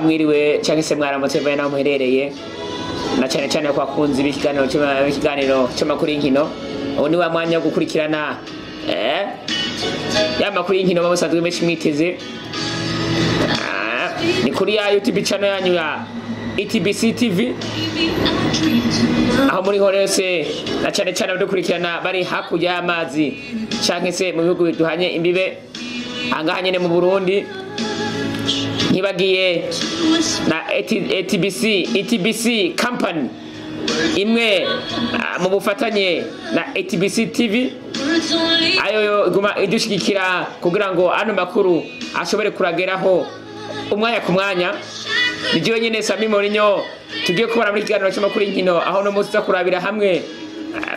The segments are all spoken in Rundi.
Mwiriwe cyangwa se mwaramutse bane naho muherereye, na cyane cyane kwa kunzi b'ikiganiro cy'ikiganiro cy'amakuru y'inkino. Ubu ni wa mwanya wo gukurikirana ya makuru y'inkino bamusanzwe benshi mwiteze. Ni kuri ya YouTube channel yanyu ya ETBC TV, aho muri hose, na cyane cyane abadukurikirana bari hakurya y'amazi canke se mu bihugu duhanye imbibe, ahangaha nyene mu Burundi. Ntibagiye na ATBC ETBC company imwe mu bufatanye na ATBC TV, ayo yo iguma idushigikira kugira ngo ano makuru ashobore kurageraho umwanya ku mwanya. Ni jewe nyene Sami Mourinho tugiye kubara muri kiganiro cy'amakuru y'inkino, aho no munsi kurabira hamwe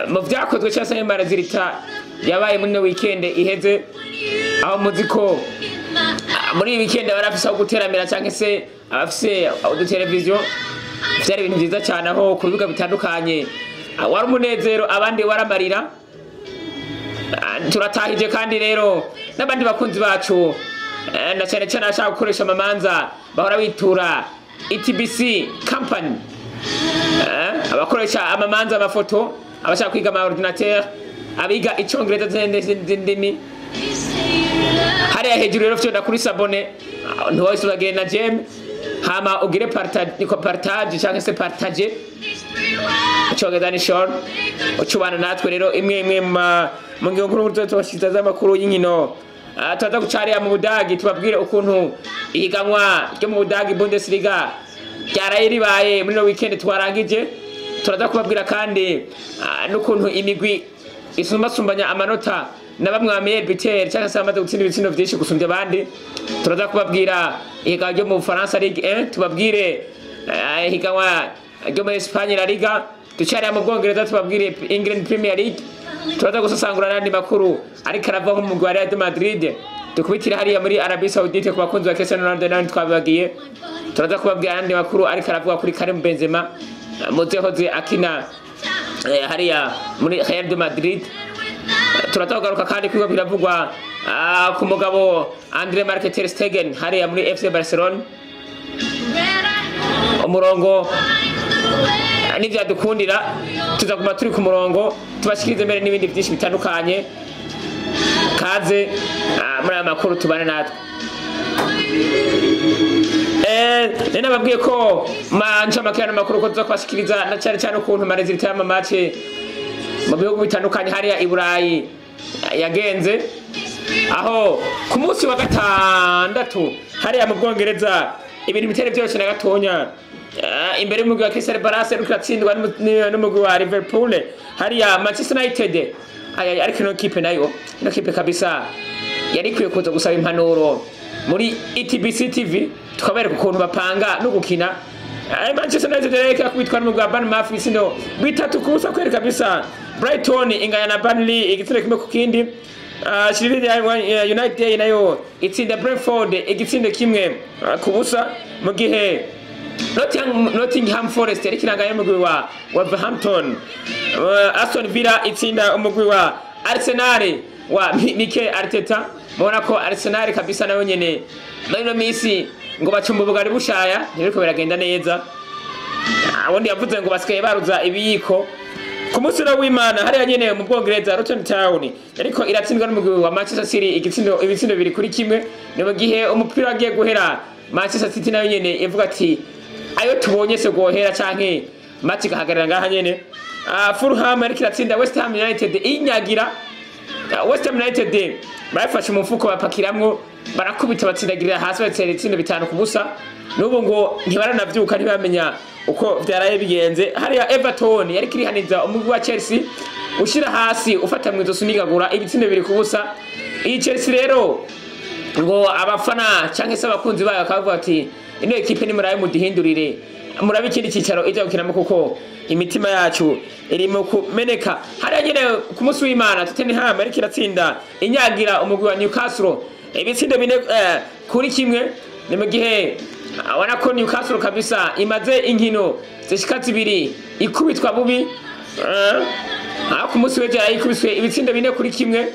mu vyakozwe cyangwa se ma résultats yabaye muri no weekend iheze, aho muzi ko muri iyi weekend barafise aho guteramira cyangwa se abafise uduteleviziyo. Vyari ibintu vyiza cyane, aho ku bibuga bitandukanye wari umunezero, abandi waramarira. Turatahije kandi rero n'abandi bakunzi bacu, na cyane cyane abashaka gukoresha amamanza bahora bitura ETBC company, abakoresha amamanza, amafoto, abashaka kwiga ama ordinateur, abiga icongereza n'izindi ndimi. Hariya hejuru rero fyonda kuri s'abonner, ntiwahise uragire na j'aime, hama ugire partage, niko partage cyangwa se partage, icongereza ni short. Ucubana natwe rero imwe imwe mu ngingo nkuru tubashikiriza z'amakuru y'inkino. Turaza guca mu Budagi, tubabwire ukuntu ihiganwa ryo mu Budagi, Bundesliga, ryaraye ribaye muri no weekend twarangije. Turaza kubabwira kandi n'ukuntu imigwi isumbasumbanya amanota na bamwe ba meilleur buteur cyangwa se bamaze gutsinda ibitsindo vyinshi gusumbya abandi. Turaza kubabwira ihiganwa ryo mu Bufaransa, Ligue 1, tubabwire ihiganwa ryo muri Espagne, La Liga, ducariya mu Bwongereza tubabwire England Premier League. Turaza gusasangura n'andi makuru ariko arava nko mu mugwi wa Real de Madrid, dukubitire hariya muri Arabie Saoudite ku bakunzi ba Cristiano Ronaldo n'abandi twabibagiye. Turaza kubabwira n'andi makuru ariko aravuga kuri Karim Benzema, muzehoze akina hariya muri Real de Madrid. Turaza kugaruka kandi kwiga biravugwa ku mugabo Andre Marc ter Stegen hariya muri FC Barcelona. Umurongo nivyadukundira tuzaguma turi ku murongo, tubashikirize mbere n'ibindi byinshi bitandukanye. Kaze muri aya makuru, tubane natwe. Nari nababwiye ko mancamake y'ano makuru ko tuza kubashikiriza na cyane cyane ukuntu ma résultats y'ama match mu bihugu bitandukanye hariya i Burayi yagenze, aho ku munsi wa gatandatu hariya mu Bwongereza ibintu bitari byoroshye na gatonya. Imbere y'umugwi wa Crystal Palace uriko uratsindwa n'umugwi wa Liverpool. Hariya Manchester United aya, ariko ino kipe nayo, ino kipe kabisa yari ikwiye kuza gusaba impanuro muri ETBC TV, tukabereka ukuntu bapanga no gukina. Manchester United rero yakubitwa n'umugwi wa Bournemouth ibitsindo 3-0 kweri kabisa. Brighton inganya na Burnley igitsindo 1-1. Sheffield United nayo itsinda Brentford igitsindo 1-0, mu gihe Nottingham Forest yari kiranganya n'umugwi wa Wolverhampton. Aston Villa itsinda umugwi wa Arsenal wa Mikel Arteta. Mubona ko Arsenal kabisa nayo nyene muri ino minsi ngo bacumba ubugari bushaya, ntibiriko biragenda neza. Ubundi yavuze ngo basigaye baruza ibiyiko. Ku munsi w'Imana hariya nyene mu Bwongereza, Luton Town ariko iratsindwa n'umugwi wa Manchester City ibitsindo 2-1. Ni mu gihe umupira wagiye guhera, Manchester City nayo nyene ivuga ati ayo tubonye se gohera canke match igahagarara ngaha nyene. Fulham ariko iratsinda West Ham United inyagira. West Ham United bafashe umufuko bapakiramwo, barakubita, batsindagirira hasi, batera ibitsindo 5-0. N'ubu ngo ntibaranavyuka, ntibamenya uko vyaraye bigenze. Hariya Everton yariko irihaniza umugwi wa Chelsea, ushira hasi, ufata mw'izosi, unigagura ibitsindo 2-0. Iyi Chelsea rero ngo abafana canke se abakunzi bayo bakavuga ati ino ekipe nimurabe muduhindurire, murabe ikindi cicaro ija gukinamo, kuko imitima yacu iri mu kumeneka. Hariya nyene ku munsi w'Imana, Tottenham ariko iratsinda inyagira umugwi wa Newcastle ibitsindo 4-1. Ni mu gihe abona ko Newcastle kabisa imaze inkino zishika zibiri ikubitwa bubi, aho ku munsi w'ejo yarayikubiswe ibitsindo 4-1.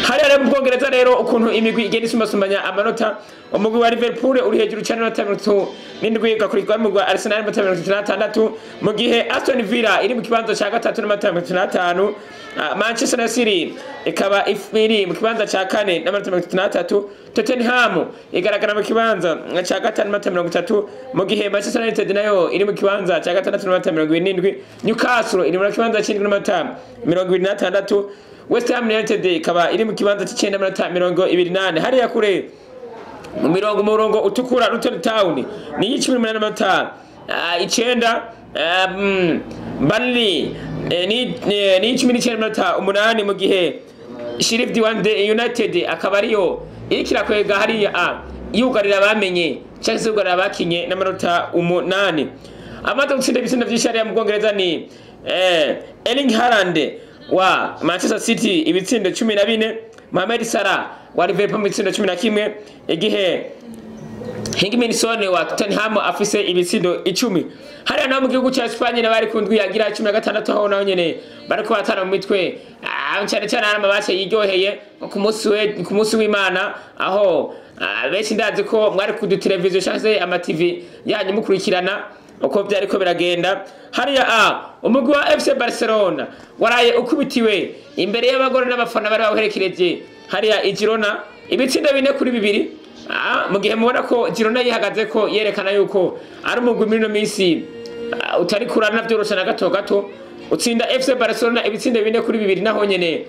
Hariya rero mu Bwongereza rero, ukuntu imigwi igenda isumbasumbanya amanota, umugwi wa Liverpool uri hejuru cyane n'amanota 37, ugakurikirwa n'umugwi wa Arsenal n'amanota 36, mu gihe Aston Villa iri mu kibanza cya gatatu n'amanota 35. Manchester City ikaba iri mu kibanza cya kane n'amanota 33. Tottenham igaragara mu kibanza cya gatanu n'amanota 30, mu gihe Manchester United nayo iri mu kibanza cya gatandatu n'amanota 77. Newcastle iri mu kibanza cy'indwi n'amanota 26. West Ham United ikaba iri mu kibanza cy'icenda n'amanota 24. Hariya kure mu mirongo, umurongo utukura, Luton Town ni 18 n'amanota 9. Burnley ni 19 n'amanota 8, mu gihe Sheffield United akaba ariyo iriko irakwega hariya yugarira abamenye cyangwa se yugarira abakinye n'amanota 8. Amaze gutsinda ibitsindo vyinshi hariya mu Bwongereza ni Erling Haaland wa Manchester City, ibitsindo 14, Mohamed Salah wa Liverpool ibitsindo 11, igihe Heung-min Son wa Tottenham afise ibitsindo 10. Hariya naho mu gihugu cya Espagne bari ku ndwi yagira 16, aho naho nyene bariko baratana mu mitwe, cyane cyane hari ama match yiryoheye ku munsi w'Imana, aho benshi ndazi ko mwari ku televiziyo cyangwa se ama TV yanyu mukurikirana uko byariko biragenda. Hariya umugwi wa FC Barcelona waraye ukubitiwe imbere y'abagore n'abafana bari bawuherekereje hariya i Girona ibitsindo 4-2. Mu gihe mubona ko Girona yihagaze ko yerekana yuko ari umugwi muri ino minsi utari kurana vyoroshe na gato gato, utsinda FC Barcelona ibitsindo 4-2. Naho nyene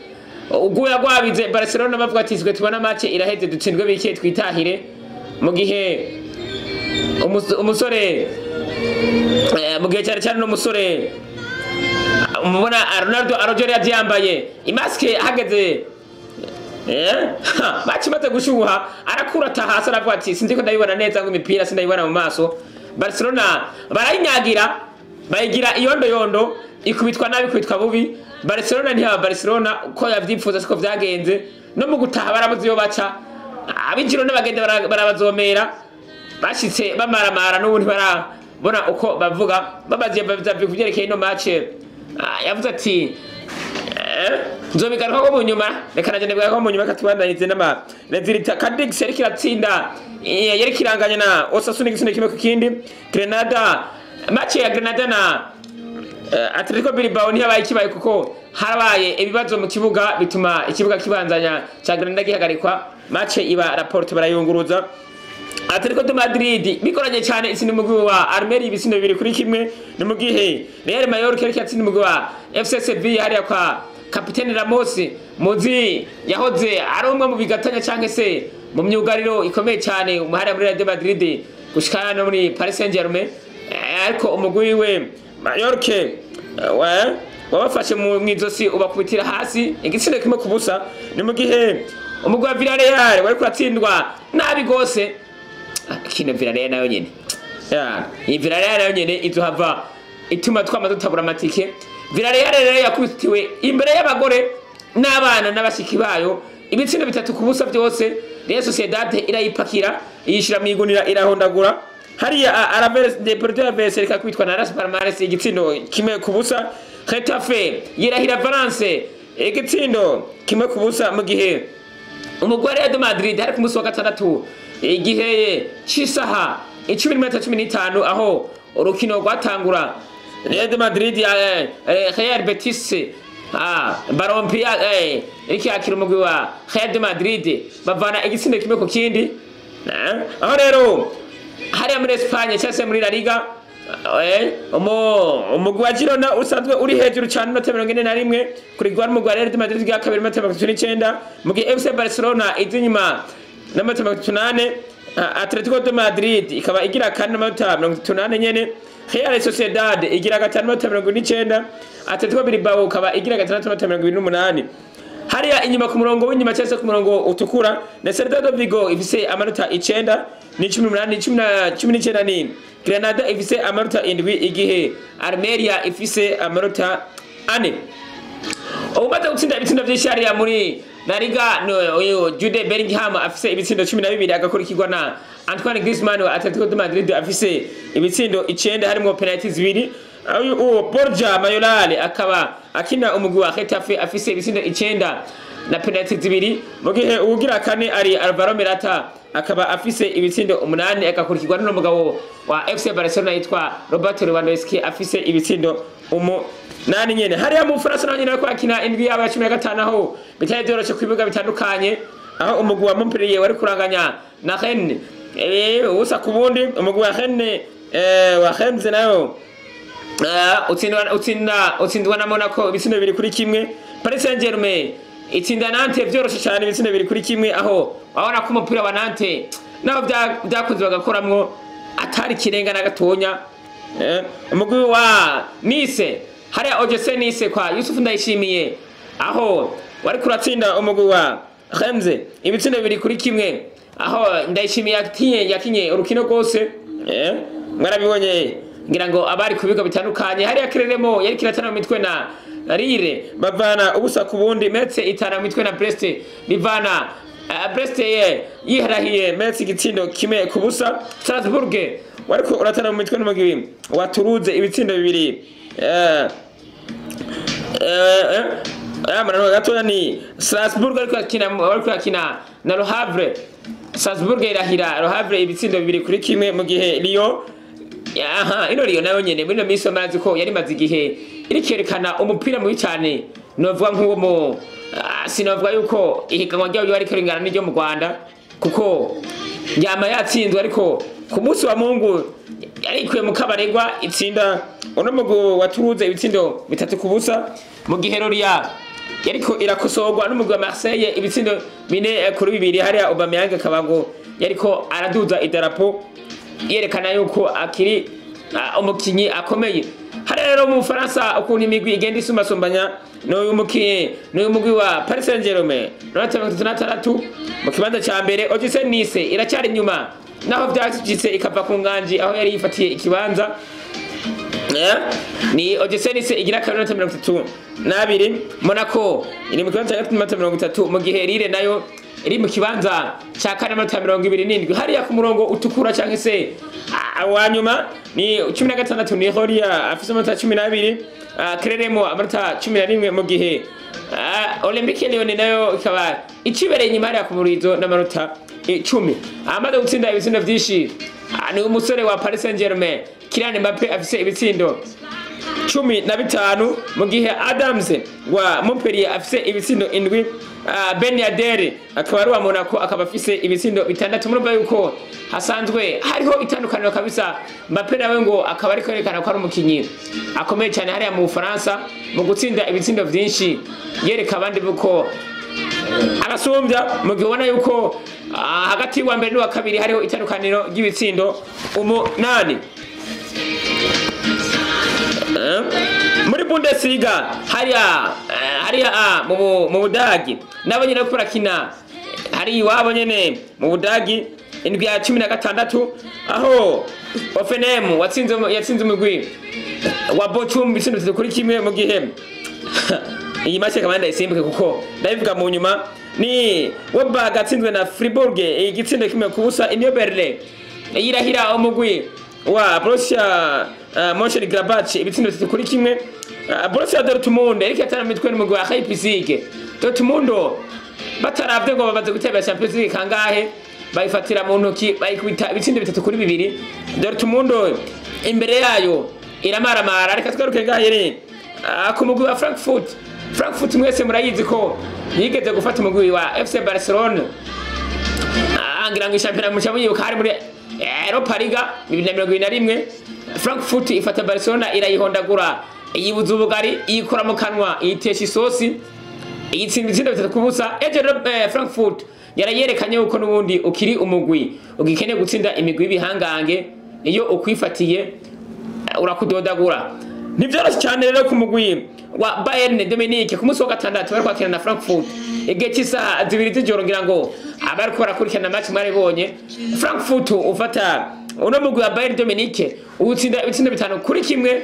uguya gwabize Barcelona, bavuga ati: "Twe tubona match iraheze, dutsindwe bike twitahire." Mu gihe umusore mu gihe cyane cyane n'umusore mubona Ronaldo Araujo yari yambaye imaske, hageze match imaze gushuha arakura hasi, aravuga ati: "Sinzi ko ndabibona neza, ngo imipira sindayibona mu maso." Barcelona barayinyagira, bayigira iyondo yondo, ikubitwa nabi, ikubitwa bubi. Barcelona ntiyaba Barcelona uko yavyipfuza, siko vyagenze. No mu gutaha barabuze iyo baca, ab'Igirona bagenda barabazomera, bashitse bamaramara, n'ubu ntibarabona uko bavuga. Babaziye kuvyerekeye ino match, yavuze ati: "Nzobigaruka ko mu nyuma, reka nanje ndabigaruka ko mu nyuma." Katubandanize n'ama résultats. Cadix yariko iratsinda, yariko iranganya na Osasuna igitsindo 1-1. Grenada, match ya Grenada na Atletico Bilbao ntiyabaye ikibaye, kuko harabaye ibibazo mu kibuga bituma ikibuga kibanzanya ca Grenada gihagarikwa, match iba reportée, barayunguruza. Atletico de Madrid bikoranye cyane itsinda umugwi wa Almeria ibitsindo 2-1. Ni mu gihe Real Mallorca yariko yatsinda umugwi wa FC Sevilla hariya kwa kapitene Ramos, muzi yahoze ari umwe mu bigatanya canke se mu myugariro ikomeye cyane hariya muri Real de Madrid gushika no muri Paris Saint-Germain. Ariko umugwi wiwe Mallorca wabafashe mu mwizosi, ubakubitira hasi igitsindo 1-0. Ni mu gihe umugwi wa Villarreal wari kuratsindwa nabi gose. Kino Villarreal nayo nyene, ya iyi Villarreal nayo nyene izohava ituma twama dutabura amatike. Villarreal rero yakubitiwe imbere y'abagore n'abana n'abashiki bayo ibitsindo 3-0 byose. Real Sociedad irayipakira, iyishira mu igunira, irahondagura. Hariya Alaves, Deportivo Alaves reka kwitwa na Las Palmas igitsindo 1-0. Getafe yirahira Valence igitsindo 1-0. Mu gihe umugwi wa Real de Madrid hari ku munsi wa gatandatu igihe c'isaha 10:15, aho urukino rwatangura, Real de Madrid Real Betis Balompié iriko yakira umugwi wa Real de Madrid, bavana igitsindo 1-1. Aho rero hariya muri Espagne cyangwa se muri La Liga, umugwi wa Girona usanzwe uri hejuru cyane inota 41, kurigwa n'umugwi wa Real de Madrid bwa kabiri inota 39, mu gihe FC Barcelona izi inyuma n'amanota 38. Atletico de Madrid ikaba igira kane n'amanota 34 nyene. Real Sociedad igira gatanu n'amanota 49. Atletico Bilbao ikaba igira gatandatu n'amanota 28. Hariya inyuma ku murongo w'inyuma cyangwa se ku murongo utukura na Celta de Vigo ifise amanota 9 ni 18, 19 ni Granada ifise amanota 7, igihe Almeria ifise amanota 4. Umaze gutsinda ibitsindo vyinshi hariya muri La Liga no uyu Jude Bellingham afise ibitsindo 12, agakurikirwa na Antoine Griezmann wa Atletico de Madrid afise ibitsindo 9 harimo penalty zibiri. Uwo Borja Mayoral akaba akina umugwi wa Getafe afise ibitsindo 9 na penalty 2, mu gihe uwugira kane ari Alvaro Morata akaba afise ibitsindo 8, agakurikirwa n'uno mugabo wa FC Barcelona yitwa Robert Lewandowski afise ibitsindo 8 nyene. Hariya mu Bufaransa naho nyene bariko bakina indwi yabo ya 15, aho bitari vyoroshe ku bibuga bitandukanye, aho umugwi wa Montpellier wari kuranganya na Rennes ubusa ku bundi. Umugwi wa Rennes, wa Rennes nayo utsindwa na Monaco ibitsindo 2-1. Paris Saint-Germain itsinda Nantes vyoroshe cyane ibitsindo 2-1, aho wabona ko umupira wa Nantes naho vyakunze bagakoramwo atari kirenga na gatonya. Umugwi wa Nice, hariya OGC Nice kwa Yusuf Ndayishimiye, aho wari kuratsinda umugwi wa Rennes ibitsindo 2-1, aho Ndayishimiye yakinye urukino rwose. Mwarabibonye ngira ngo abari ku bigo bitandukanye. Hariya Clermont yari kiratana mu mitwe na Lille bavana 0-0. Metz itana mu mitwe na Brest bivana, Brest yiharahiye Metz igitsindo 1-0. Strasbourg wariko uratana mu mitwe n'umugwi wa Toulouse ibitsindo 2. Murano gatoya ni Strasbourg ariko akina na Le Havre. Strasbourg irahira Le Havre ibitsindo 2-1, mu gihe Lyon, aha ino Lyon nayo nyene muri no minsi amazi ko yari maze igihe irikerekana umupira mubi cyane, novuga nk'uwo mu sinovuga yuko ihiganwa ryayo ariko ringana n'iryo mu Rwanda, kuko yama yatsinzwe, ariko ku munsi wa Mungu yarikuye mu kabaregwa itsinda uno mugwi wa Toulouse ibitsindo 3-0, mu gihe Lorient yariko irakosorwa n'umugwi wa Marseille ibitsindo 4-2. Hariya Aubameyang akaba ngo yariko araduza idarapo yerekana yuko akiri umukinyi akomeye. Hariya rero mu Bufaransa ukuntu imigwi igenda isumbasumbanya, n'uyu mukinyi n'uyu mugwi wa Paris Saint-Germain nonata 36 mu kibanza ca mbere. OGC Nice iracyari inyuma naho vyacitse ikava ku nganji aho yari yifatiye ikibanza. Ni OGC Nice igira kabiri nonata 32, Monaco iri mu kibanza ca gatatu nonata 30, mu gihe Lille nayo iri mu kibanza ca kane nonata 27. Hariya ku murongo utukura canke se wa nyuma ni 16 ni Horia afise amanota 12, Clermont amanota 11, mu gihe Olympique Lyon nayo ikaba icibereye inyuma hariya ku murizo n'amanota 10. Amaze gutsinda ibitsindo vyinshi ni umusore wa Paris Saint-Germain Kylian Mbappe afise ibitsindo 15, mu gihe Adams wa Montpellier afise ibitsindo 7, Ben Yedder akaba ari wa Monaco akaba afise ibitsindo 6. Murumva yuko hasanzwe hariho itandukaniro kabisa. Mbappe nawe ngo akaba ariko yerekana ko ari umukinyi akomeye cyane hariya mu Bufaransa mu gutsinda ibitsindo vyinshi, yereka abandi buko abasumbya, mu gihe ubona yuko hagati y'uwa mbere n'uwa kabiri hariho itandukaniro ry'ibitsindo 8. Muri Bundesliga hariya mu Budagi nabo nyene bariko barakina hari iwabo nyene mu Budagi indwi ya 16, aho Hoffenheim yatsinze umugwi wa Bochum ibitsindo 3-1, mu gihe iyi match akaba ndayisimbuke kuko ndabivuga mu nyuma. Ni Wolfsburg atsinzwe na Fribourg igitsindo 1-0. Union Berlin yirahira umugwi wa Borussia Mönchengladbach ibitsindo 3-1. Borussia Dortmund ariko yatana mitwe n'umugwi wa Leipzig. Dortmund bataravye ngo bamaze gutebera Champions League kangahe, bayifatira mu ntoki bayikubita ibitsindo 3-2. Dortmund imbere yayo iramaramara. Reka twaruke ngahe ni ku mugwi wa Frankfurt. Frankfurt mwese murayizi ko yigeze gufata umugwi wa FC Barcelona, ngira ngo ishampiyona muca muyibuka hari muri Europa Liga 2021. Frankfurt ifata Barcelona irayihondagura, iyibuza ubugari, iyikora mu kanwa, iyitesha isosi, iyitsinda ibitsindo 3-0. Ejo Frankfurt yarayerekanye yuko n'ubundi ukiri umugwi ugikeneye gutsinda imigwi y'ibihangange, iyo ukwifatiye urakudodagura. Ntivyoroshye cyane rero ku mugwi wa Bayern Dominique ku munsi wa gatandatu bari kwakira na Frankfurt igihe cy'isaha 2 z'ijoro, ngira ngo abariko barakurikirana match mwaribonye. Frankfurt ufata uno mugwi wa Bayern Dominique uwutsinda ibitsindo 5-1,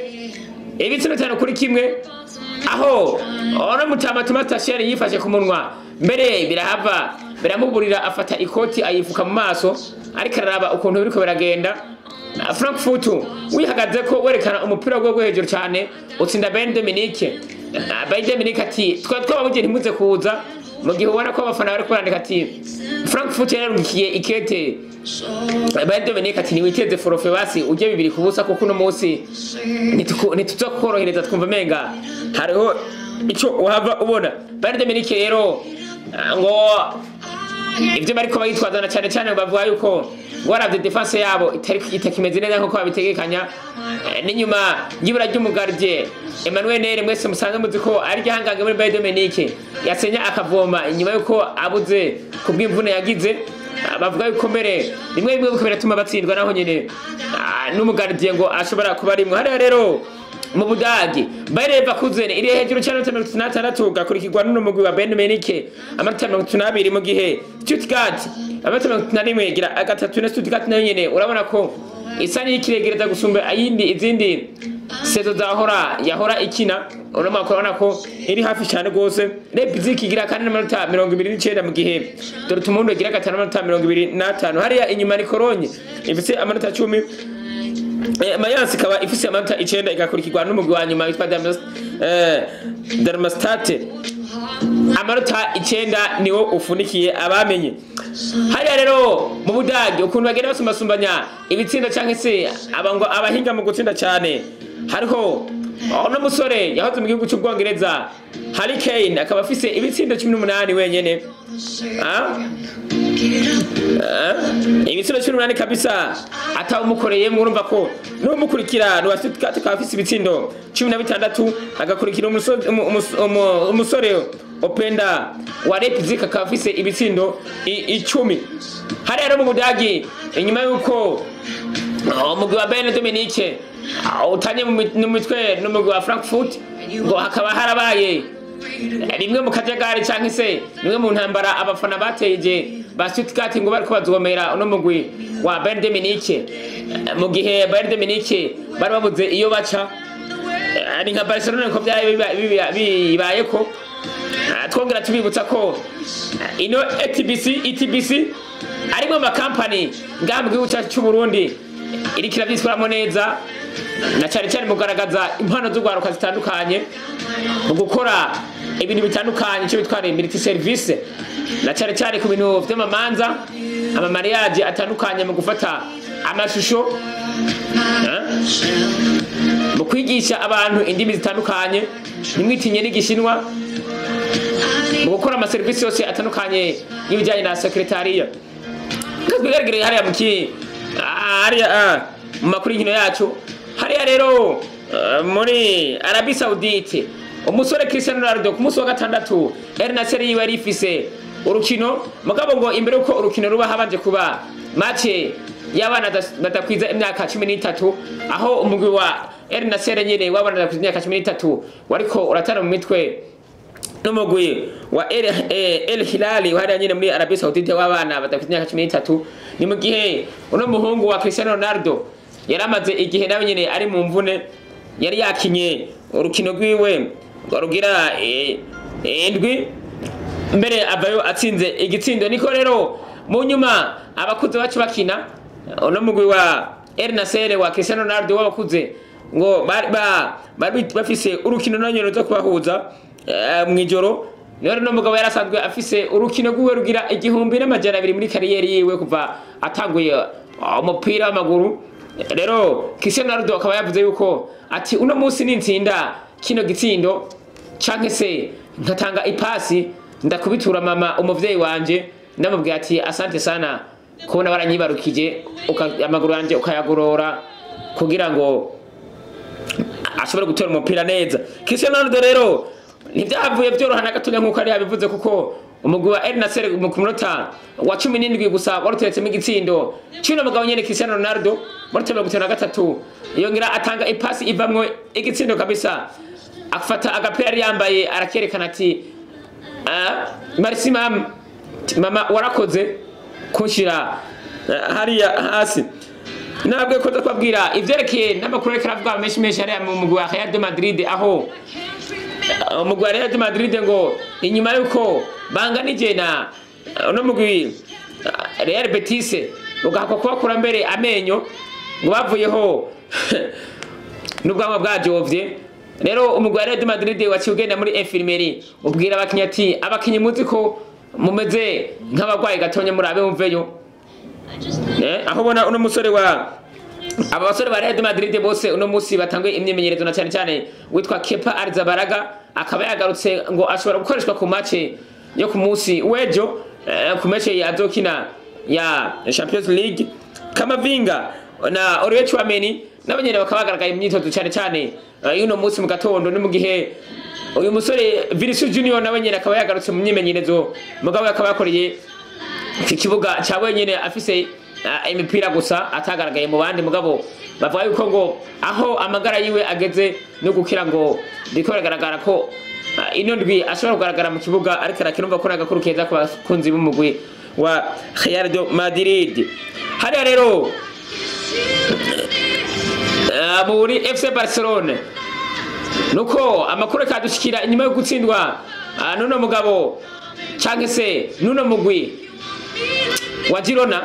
ibitsindo 5-1, aho ono mutama Thomas Tuchel yifashe ku munwa mbere birahava biramuburira, afata ikoti ayifuka mu maso ariko araraba ukuntu biriko biragenda. Frankfurt wihagaze ko werekana umupira wo hejuru cyane utsinda Bayern de Munich. Bayern de Munich ati twababuje ntimuze kuza, mu gihe ubona ko abafana bari kurandika ati Frankfurt yararungikiye ikete Bayern de Munich ati niwiteze forofe basi ujye 2-0 kuko uno munsi ntituza kukorohereza, twumva menga hariho ico uhava ubona. Bayern de Munich rero ngo ivyo bariko bayitwazana cyane cyane bavuga yuko waravye defense yabo itakimeze neza nkuko babitegekanya. N'inyuma y'ibura ry'umugardie Emmanuel Nere mwese musanzwe muzi ko ari gihangange muri Bayern de Munich yasenya akavoma inyuma yuko abuze kubw'imvune yagize. Bavuga yuko mbere rimwe rimwe biko biratuma batsindwa naho nyene n'umugardie ngo ashobora kuba rimwe. Hariya rero mu Budagi Bayer Leverkusen iri hejuru cyane 66 gakurikirwa n'umugwi wa Bayern Munich amanota 32, mu gihe Stuttgart amanota 31 gira gatatu na Stuttgart nayo nyene urabona ko isa n'ikiregereza gusumba ayindi izindi sezo zahora yahora ikina. Urabona ko urabona ko iri hafi cyane gose. Leipzig igira kandi amanota 29 mu gihe Dortmund igira gatanu amanota 25. Hariya inyuma ni Cologne ifise amanota 10, Mayence ikaba ifise amanota 9 igakurikirwa n'umugwi wa nyuma witwa Darmstadt amanota 9 niwo ufunikiye abamenye. Hariya rero mu Budagi ukuntu bagenda basumbasumbanya ibitsinda canke se abango abahinga mu gutsinda cyane, hariho uno musore yahoze mu gihugu cy'Ubwongereza Harry Kane akaba afise ibitsindo 18 wenyene. Ibitsindo 18 kabisa atawumukoreye, murumva ko n'umukurikira wa Stuttgart akaba afise ibitsindo 16, agakurikira umusore Openda wa Leipzig akaba afise ibitsindo 10. Hariya rero mu Budagi inyuma yuko umugwi wa Bayern de Munich utanye mu mitwe n'umugwi wa Frankfurt ngo hakaba harabaye rimwe mu kajagari canke se rimwe mu ntambara abafana bateje ba Stuttgart ngo bariko bazomera uno mugwi wa Bayern de Munich, mu gihe Bayern de Munich bari babuze iyo baca ari nka Barcelona ko byari bibaye ko. Twongera tubibutsa ko ino ETBC arimo ama company ngaha mu gihugu cyacu cy'u Burundi iriko iravyitwaramo neza na cyane cyane mu kugaragaza impano z'urwaruka zitandukanye mu gukora ibintu bitandukanye cyo bitwara multi service na cyane cyane ku bintu vy'amamanza ama mariage atandukanye mu gufata amashusho, mu kwigisha abantu indimi zitandukanye nimwitinye n'igishinwa, mu gukora ama service yose atandukanye y'ibijyanye na secretariat. Twigaragire hariya mu ki hariya mu makuru y'inkino yacu. Hariya rero muri Arabie Saoudite umusore Cristiano Ronaldo ku munsi wa gatandatu El Nassr yiwe yari ifise urukino, mugabo ngo imbere uko urukino ruba habanje kuba match y'abana badakwiza imyaka 13, aho umugwi wa El Nassr nyene w'abana badakwiza imyaka 13 wariko uratana mu mitwe n'umugwi wa El Hilal hariya nyene muri Arabie Saoudite w'abana badakwiza imyaka 13. Ni mu gihe uno muhungu wa Cristiano Ronaldo yaramaze igihe nawe nyene ari mu mvune, yari yakinye urukino rwiwe rugira indwi mbere avayo atsinze igitsindo. Niko rero mu nyuma abakuze bacu bakina uno mugwi wa El Nassr wa Cristiano Ronaldo w'abakuze ngo bari bafise urukino nanyene ruza kubahuza mw'ijoro. Rero no mugabo yarasanzwe afise urukino rwiwe rugira 1200 muri kariyeri yiwe kuva atanguye umupira w'amaguru. Rero Cristiano Ronaldo akaba yavuze yuko ati uno munsi nintsinda kino gitsindo canke se nkatanga ipasi ndakubitura mama umuvyeyi wanje, ndamubwiye ati asante sana kubona baranyibarukije amaguru yanje ukayagorora kugira ngo ashobore gutora umupira neza. Cristiano Ronaldo rero ntivyavuye vyoroha na gatonya nkuko ari yabivuze, kuko umugwi wa El Nassr mu munota wa 17 gusa waruteretsemo igitsindo cino mugabo nyene Cristiano Ronaldo muri 53 yongera atanga ipasi ivamwo igitsindo kabisa, afata agapira yari yambaye arakerekana ati merci mama warakoze kunshira hariya hasi. Nabwe ko twabwira ivyerekeye n'amakuru ariko aravuga menshi menshi hariya mu mugwi wa Real de Madrid, aho umugwi wa Real de Madrid ngo inyuma yuko banganije na uno mugwi Real Betis ugahakwa kubakura mbere amenyo, ngo bavuyeho n'ubwanwa bwajovye. Rero umugwi wa Real Madrid waciye ugenda muri infirmerie ubwira abakinyi ati abakinyi muzi ko mumeze nk'abagwayi gatonya murabe mumveyo. Aho ubona uno musore wa aba basore ba Real Madrid bose uno musi batanguye imyimenyerezo, na cyane cyane witwa Kepa Arrizabalaga akaba yagarutse ngo ashobora gukoreshwa ku match yo ku munsi w'ejo, ku match azokina ya Champions League. Kamavinga na Aurelien Tchouameni nabo nyene bakaba bagaragaye imyitozo cyane cyane y'uno munsi mu gatondo. Ni mu gihe uyu musore Vinicius Junior nawe nyene akaba yagarutse mu myimenyerezo, mugabo akaba yakoreye iki kibuga cya wenyene afise imipira gusa, atagaragaye mu bandi. Mugabo bavuga yuko ngo aho amagara yiwe ageze no gukira ngo biriko biragaragara ko ino ndwi ashobora kugaragara mu kibuga ariko arakina. Umva ko n'agakuru keza ku bakunzi b'umugwi wa Real de Madrid. Hariya rero muri FC Barcelone nuko amakuru kadushikira inyuma yo gutsindwa nuno mugabo canke se nuno mugwi wa Girona,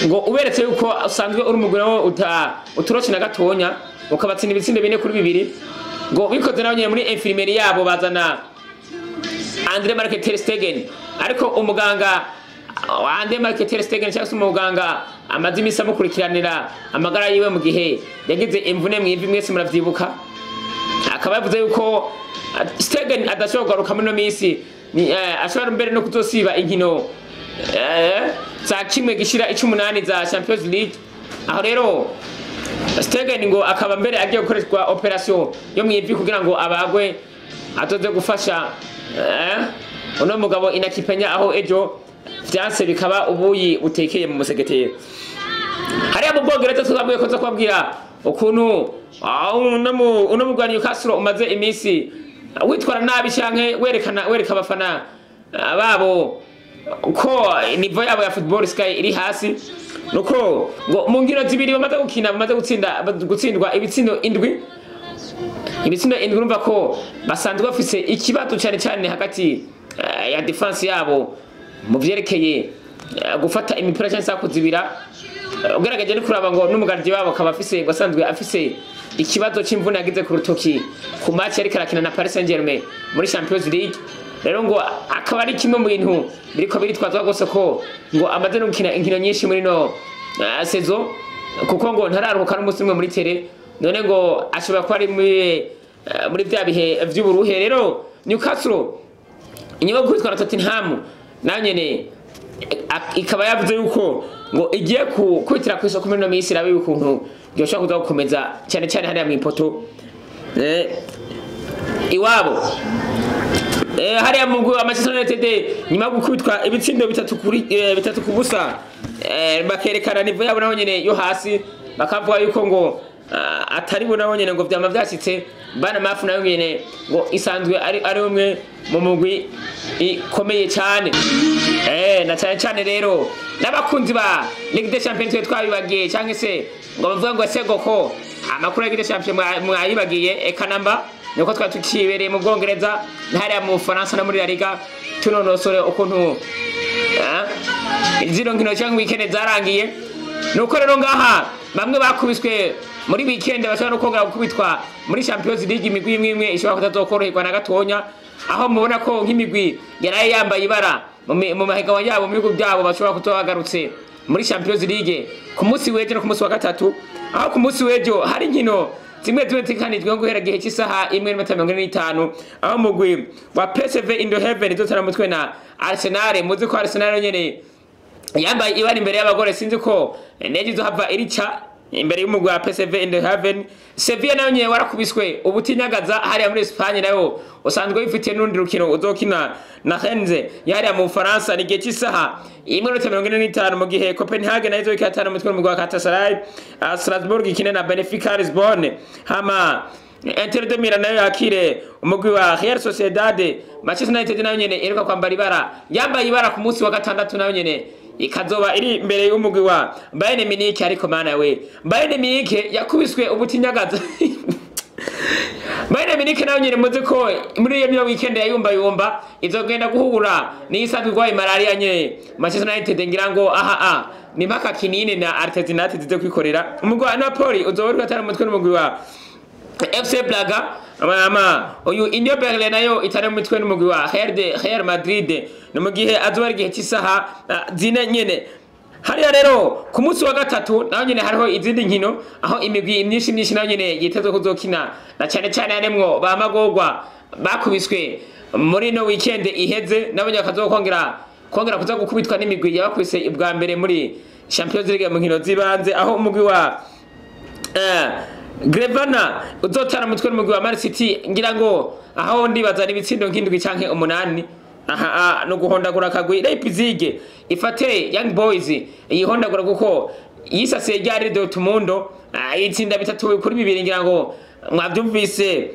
ngo uberetse yuko usanzwe uri umugwi nawo uturoshe na gatonya, ukabatsinda ibitsindo 4-2, ngo bikoze naho nyene muri infirmerie yabo bazana Andre Marc ter Stegen. Ariko umuganga Andre Marc ter Stegen cyangwa se umuganga amaze imisi amukurikiranira amagara yiwe mu gihe yagize imvune mu ivi, mwese muravyibuka, akaba yavuze yuko Stegen adashobora kugaruka muri ino minsi, ashobora mbere no kuzosiba inkino za kimwe gishira ic'umunani za Champions League. Aho rero Stegen ngo akaba mbere agiye gukoreshwa operation yo mu ivi kugira ngo abagwe azoze gufasha uno mugabo Inaki Penya, aho ejo vyanse bikaba ubuyi butekeye mu musegetera. Hariya mu Bwongereza tuzabwiye ko kubabwira ukuntu uno mugwi wa Newcastle umaze iminsi witwara nabi canke werekana wereka abafana babo ko niveau yabo ya football sky iri hasi. Nuko ngo mu nkino zibiri bamaze gukina bamaze gutsinda gutsindwa ibitsindo 7, ibitsindo 7. Urumva ko basanzwe bafise ikibazo cyane cyane hagati ya defense yabo mu vyerekeye gufata imipira cyangwa se kuzibira. Ugaragaje no kuraba ngo n'umugardi wabo akaba afise ngo asanzwe afise ikibazo c'imvune yagize ku rutoki ku match yariko arakina na Paris Saint-Germain muri Champions League. Rero ngo akaba ari kimwe mu bintu biriko biritwazwa gose ko ngo amaze no gukina inkino nyinshi muri no saison, kuko ngo ntararuhuka n'umunsi umwe muri tere, none ngo ashobora kuba ari muri vya bihe vy'uburuhe. Rero Newcastle inyuma yo kwitwara Tottenham nayo nyene ikaba yavuze yuko ngo igiye kwitira ku isoko muri no minsi, irabe ukuntu yoshobora kuza gukomeza cyane cyane hariya mw'ipoto iwabo. Hariya mu mugwi wa Manchester United nyuma yo gukubitwa ibitsindo 3-3 bakerekana niveau yabo naho nyene yo hasi, bakavuga yuko ngo atari bo naho nyene ngo vyama vyashitse. Bana mafu nayo nyene ngo isanzwe ari umwe mu mugwi ikomeye cyane, na cyane cyane rero n'abakunzi ba Ligue des Champions twe twabibagiye, cyangwa se ngo bavuga ngo se goko amakuru ya Ligue des Champions mwayibagiye. Eka namba nuko twari tucibereye mu Bwongereza hariya mu Bufaransa no muri La Liga tunonosore ukuntu zino nkino cyangwa weekend zarangiye. Nuko rero ngaha bamwe bakubiswe muri weekend bashobora no kongera gukubitwa muri Champions League, imigwi imwe imwe ishobora kutazokoroherwa na gatonya, aho mubona ko nk'imigwi yaraye yambaye ibara mu mahiganwa yabo mu bihugu byabo bashobora kuba bagarutse muri Champions League ku munsi w'ejo no ku munsi wa gatatu. Aho ku munsi w'ejo hari inkino zimwe zimwe zikanijwe guhera gihe cy'isaha 1:45, aho mugwi wa PSV Eindhoven izotana mutwe na Arsenal. Muzi ko Arsenal nyene yambaye ibara imbere y'abagore, sinzi ko nejo izohava irica imbere y'umugwi wa PSV Eindhoven. Sevilla nayo nyene warakubiswe ubutinyagaza hariya muri Espagne, nayo usanzwe wifitiye n'urundi rukino uzokina na Rennes yariya mu Bufaransa ni gihe cy'isaha 1:45, mu gihe Copenhagen nayo izokina mutwe n'umugwi wa Galatasaray, Strasbourg ikine na Benfica Lisbonne, hama Inter de Milan nayo yakire umugwi wa Real Sociedad. Manchester United nayo nyene iheruka kwambara ibara, yambaye ibara ku munsi wa gatandatu, nayo nyene ikazoba iri imbere y'umugwi wa Bayern Munich. Ariko mana we, Bayern Munich yakubiswe ubutinyagaza. Bayern Munich nayo nyene muzi ko muri iyo weekend ya yumba yumba izogenda guhura n'isanzwe irwaye malaria nyene Manchester United, ngira ngo aha a ni mpaka kinini na artesunate zize kwikorera. Umugwi wa Napoli uzoba uriko atari umutwe n'umugwi wa FC Braga. Ama uyu Union Berlin nayo itari mu mitwe n'umugwi wa Real Madrid, ni mu gihe azoba ari igihe cy'isaha 4 nyene. Hariya rero ku munsi wa gatatu naho nyene hariho izindi nkino, aho imigwi myinshi myinshi nayo nyene yitezwe kuzokina, na cyane cyane harimwo ba magorwa bakubiswe muri no weekend iheze, nabo nyene bakazokongera kongera kuza gukubitwa n'imigwi yabakubise bwa mbere muri Champions League mu nkino zibanze, aho umugwi wa Grevana uzotara mutwe n'umugwi wa Man City, ngira ngo aho ndibaza n'ibitsindo nk'indwi canke 8. Aha no guhondagura kagwi Leipzig ifate Young Boys yihondagura kuko yisasiye ryari Dortmund itsinda 3-2, ngira ngo mwavyumvise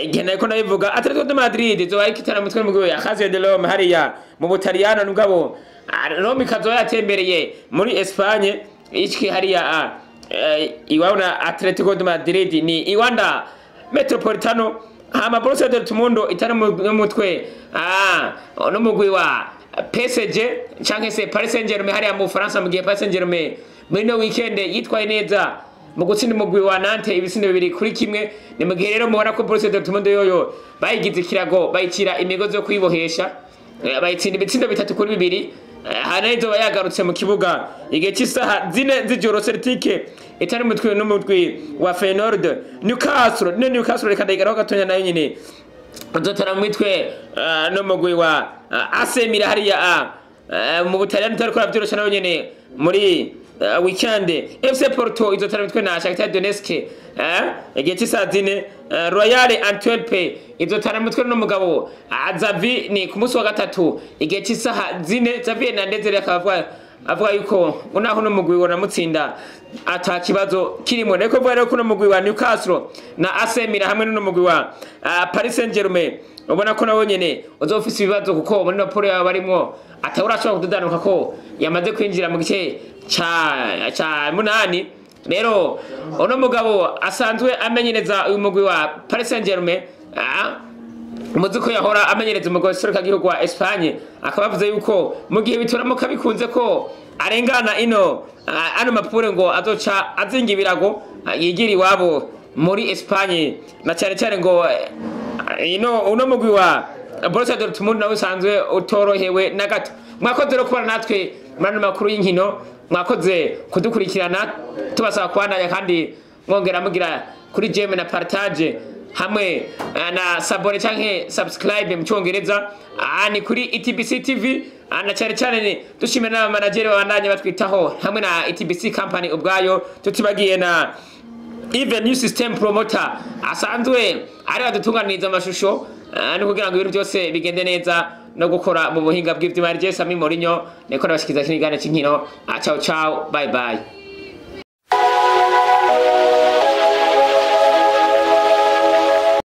igihe nariko ndabivuga. Atletico de Madrid izoba ikitana mutwe n'umugwi wa Lazio de Rome hariya mu Butaliyano, nubwo Rome ikazoba yatembereye muri Espagne iki hariya iwabo na Atletico de Madrid ni Iwanda Metropolitano. Hama Borussia Dortmund itari n'umutwe n'umugwi wa PSG canke se Paris Saint-Germain hariya mu Bufaransa, mu gihe Paris Saint-Germain muri no weekend yitwaye neza mu gutsinda umugwi wa Nantes ibitsindo 2-1. Ni mu gihe rero mubona ko Borussia Dortmund yoyo bayigize ikirago, bayicira imigozi yo kwibohesha, bayitsinda ibitsindo 3-2. Hana izoba yagarutse mu kibuga igihe cy'isaha 4 z'ijoro. Celtic itari mutwe n'umutwe wa Feyenoord. Newcastle ne Newcastle reka ndayigaraho gatonya, nayo nyine uzotara mu mitwe n'umugwi wa AC Milan hariya mu Butaliyani, utariko aravyorosha nayo nyene muri weekend. FC Porto izotara mitwe na Shakhtar Donetsk igihe cy'isaha 4. Royal Antwerp izotara mutwe n'umugabo Xavi ni ku munsi wa gatatu igihe cy'isaha 4. Xavi Hernandez rero akaba avuga yuko unaho n'umugwi wa mutsinda ata kibazo kirimo. Reko vuga rero ko n'umugwi wa Newcastle na AC Milan hamwe n'umugwi wa Paris Saint-Germain ubona ko nawo nyene uzofise ibibazo, kuko muri Napoli yaba barimwo atawura ashobora kududanuka ko yamaze kwinjira mu gice ca 8. Rero uno mugabo asanzwe amenyereza uyu mugwi wa Paris Saint-Germain, muzi ko yahora amenyereza umugwi wa gihugu wa Espagne, akaba avuze yuko mu gihe bituramuka bikunze ko arengana ino ano mapure ngo azoca azinga ibirago yigira iwabo muri Espagne, na cyane cyane ngo ino uno mugwi wa Borussia Dortmund nawe usanzwe utorohewe na gato. Mwakoze rero kubana natwe muri ano makuru y'inkino, mwakoze kudukurikirana, tubasaba kubandanya kandi mwongera mugira kuri j'aime na partage hamwe na s'abonner canke subscribe mu cyongereza, ni kuri ETBC TV, na cyane cyane dushimira n'abamanageri babandanye batwitaho hamwe na ETBC company ubwayo, tutibagiye na Even New System Promoter asanzwe ari badutunganiriza amashusho no kugira ngo ibintu byose bigende neza no gukora mu buhinga bw'ivyuma. Sami Mourinho niko nabashikiza kino kiganiro c'inkino. Ciao ciao, bye bye.